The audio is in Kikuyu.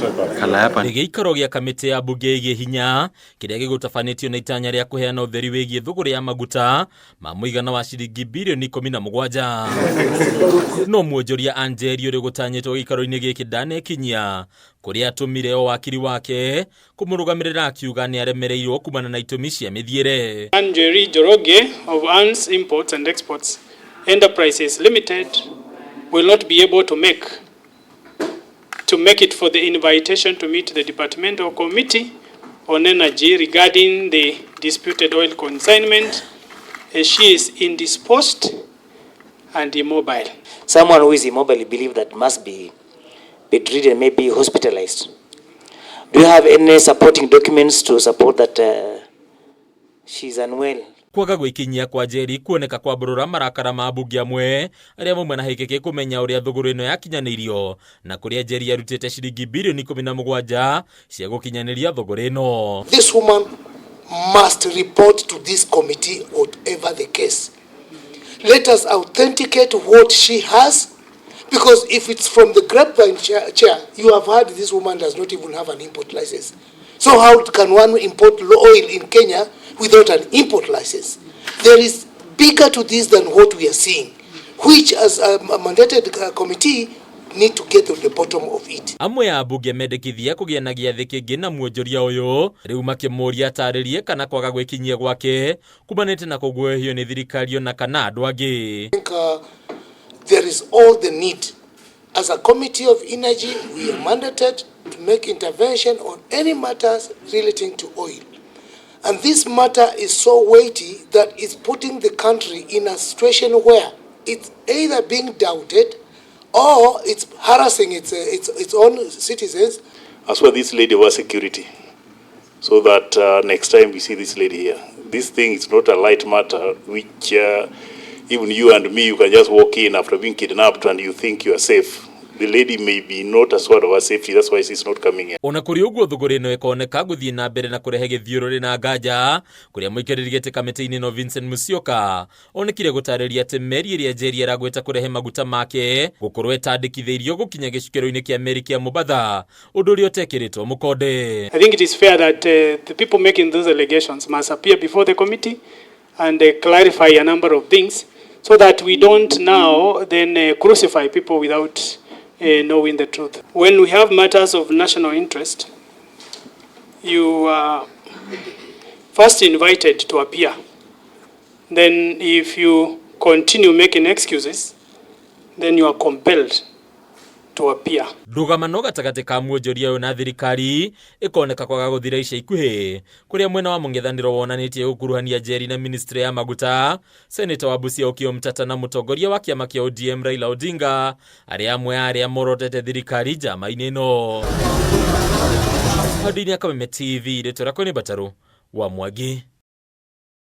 Nĩ gĩikaro gĩa kamĩtĩ ya mbunge ĩgiĩ hinya kĩrĩa gĩgũtabanĩtio na itanya rĩa kũheana ũtheri wĩgiĩ thũgũrĩ ya maguta ma mũigana wa ciringi birioni 17. No mwonjoria Anjeri ũrĩa ũgũtanyĩtwo gĩikaro-inĩ gĩkĩ ndanekinyia kũrĩa atũmire o wakiri wake kũmũrũgamĩrĩra akiuga nĩ aremereirwo kumana na itũmi cia mĩthiĩre. Njeri Njoroge of Ans Imports and Exports Enterprises Limited will not be able to make it for the invitation to meet the Departmental Committee on Energy regarding the disputed oil consignment, as she is indisposed and immobile. Someone who is immobile believe that must be bedridden, maybe hospitalized. Do you have any supporting documents to support that she's unwell? Kwaga gwĩkinyia kwa Njeri kuoneka kwambũrũra marakara ma ambunge amwe arĩa mauma na hĩkĩkĩ kũmenya ũrĩa thũgũrĩ ĩno yakinyanĩirio na kũrĩa Njeri arutĩte ciringi birioni 17 cia gũkinyanĩria thũgũrĩ ĩno. This woman must report to this committee, whatever the case. Let us authenticate what she has, because if it's from the grapevine chair, you have heard this woman does not even have an import license. So how can one import oil in Kenya without an import license? There is bigger to this than what we are seeing, which as a mandated committee need to get to the bottom of it. Amwe a ambunge mendekithia kũgĩa na gĩathĩ kĩngĩ na mwonjoria ũyũ rĩu makĩmũria atarĩrie kana kwaga gwĩkinyia gwake kumanĩte na kũguoyohio nĩ thirikari ona kana andũ angĩ. Think there is all the need. As a committee of energy, we are mandated to make intervention on any matters relating to oil. And this matter is so weighty that it's putting the country in a situation where it's either being doubted or it's harassing its own citizens. As well, this lady was security, so that next time we see this lady here. This thing is not a light matter, which even you and me, you can just walk in after being kidnapped and you think you are safe. The lady may be not assured of her safety, that's why she's not coming here. Ona kũrĩ ũguo, thũgũrĩ ĩno ĩkoneka gũthiĩ na mbere na kũrehe gĩthiũrũrĩ na nganja kũrĩa mũikarĩri gĩtĩ kamĩtĩ-inĩ no Vincent Musyoka onekire gũtarĩria atĩ meri ĩrĩa Njeri aragweta kũrehe maguta make gũkorwo ĩtandĩkithĩirio gũkinya gĩcukĩro-inĩ kĩa meri kĩa Mombatha, ũndũ ũrĩa ũtekĩrĩtwo mũkonde. I think it is fair that the people making those allegations must appear before the committee and clarify a number of things so that we don't now then crucify people without knowing the truth. When we have matters of national interest, you are first invited to appear. Then if you continue making excuses, then you are compelled to appear. Ndũgamano gatagatĩ ka mwonjoria ũyũ na thirikari ĩkoneka kwaga gũthira ica ikuhĩ, kũrĩa mwena wa mũng'ethanĩro wonanĩtie gũkuruhania Njeri na ministry ya maguta, seneta wa Busia Okiya Omtatah na mũtongoria wa kĩama kĩa ODM Raila Odinga arĩa amwe a arĩa morotete thirikari njama-inĩ ĩno. Handũ-inĩ ya Kameme TV, rĩtwa rĩakwa nĩ Mbatarũ wa Mwangi.